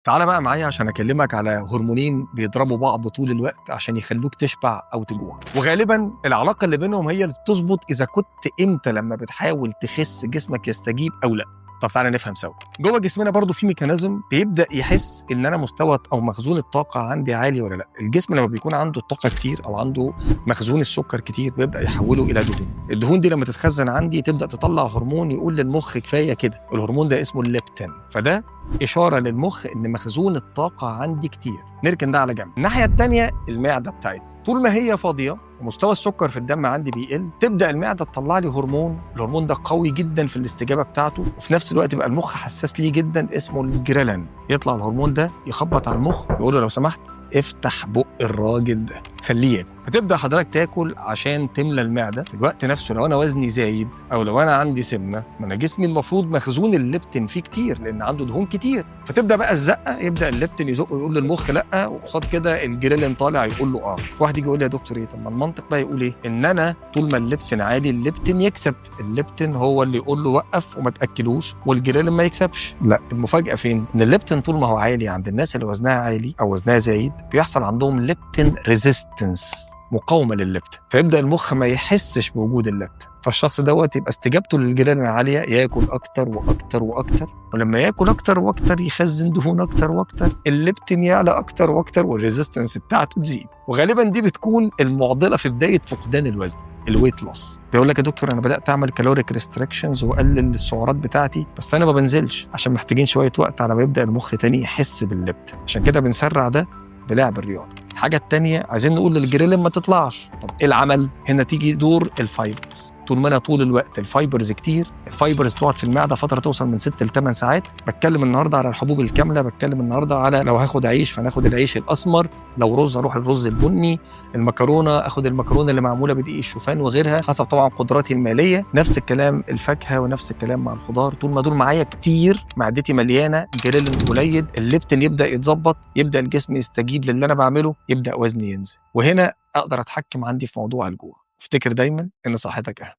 تعال بقى معايا عشان اكلمك على هرمونين بيضربوا بعض طول الوقت عشان يخلوك تشبع او تجوع، وغالبا العلاقة اللي بينهم هي اللي بتظبط اذا كنت امتى لما بتحاول تخس جسمك يستجيب او لا. طب تعالى نفهم سوا. جوه جسمنا برضو في mechanism بيبدا يحس ان انا مستوى او مخزون الطاقة عندي عالي ولا لا. الجسم لما بيكون عنده الطاقة كتير او عنده مخزون السكر كتير بيبدا يحوله الى دهون. الدهون دي لما تتخزن عندي تبدا تطلع هرمون يقول للمخ كفاية كده. الهرمون ده اسمه الليبتين، فده اشارة للمخ ان مخزون الطاقة عندي كتير. نركن ده على جنب. الناحية الثانية المعدة بتاعتي طول ما هي فاضية ومستوى السكر في الدم عندي بيقل، تبدا المعدة تطلع لي هرمون. الهرمون ده قوي جدا في الاستجابة بتاعته، وفي نفس الوقت يبقى المخ حساس ليه جدا، اسمه الجريلين. يطلع الهرمون ده يخبط على المخ يقول له لو سمحت افتح بق الراجل ده خليه ياكل. فتبدا حضرتك تاكل عشان تملى المعدة. في الوقت نفسه لو انا وزني زايد او لو انا عندي سمنه، ما انا جسمي المفروض مخزون الليبتين فيه كتير لان عنده دهون كتير، فتبدا بقى الزقه، يبدا الليبتين يزق ويقول للمخ لا، وقصاد كده الجريلين طالع يقول له اه. فواحد يجي يقول لي يا دكتور ايه، طب ما المنطق بقى يقول ايه؟ ان انا طول ما الليبتين عالي الليبتين يكسب، الليبتين هو اللي يقول له وقف وما تاكلوش والجريلين ما يكسبش. لا، المفاجاة فين؟ ان الليبتين طول ما هو عالي عند الناس اللي وزنها عالي او وزنها زايد بيحصل عندهم leptin resistance، مقاومة للليبتين، فيبدا المخ ما يحسش بوجود الليبتين، فالشخص دوت يبقى استجابته للجريلين عالية، ياكل اكتر واكتر واكتر، ولما ياكل اكتر واكتر يخزن دهون اكتر واكتر، الليبتين يعلى اكتر واكتر وال resistance بتاعته تزيد. وغالبا دي بتكون المعضلة في بداية فقدان الوزن، ال weight loss. بيقول لك يا دكتور انا بدات اعمل caloric restrictions واقلل السعرات بتاعتي، بس انا ما بنزلش، عشان محتاجين شوية وقت على ما يبدا المخ تاني يحس بالليبتين. عشان كده بنسرع ده بلعب الرياضة. الحاجة الثانية عايزين نقول للجريلين ما تطلعش. طب ايه العمل؟ هنا تيجي دور ال fibers. طول ما انا طول الوقت ال fibers كتير، ال fibers تقعد في المعدة فترة توصل من 6 ل 8 ساعات. بتكلم النهارده على الحبوب الكاملة، بتكلم النهارده على لو هاخد عيش فناخد العيش الاسمر، لو رز اروح الرز البني، المكرونه اخد المكرونه اللي معمولة بدقيق الشوفان وغيرها حسب طبعا قدراتي المالية. نفس الكلام الفاكهة ونفس الكلام مع الخضار. طول ما دول معايا كتير، معدتي مليانة، جريلين قليل، الليبتين يبدا يتظبط، يبدا الجسم يستجيب للي انا بعمله، يبدا وزني ينزل، وهنا اقدر اتحكم عندي في موضوع الجوع. افتكر دايما ان صحتك اهم.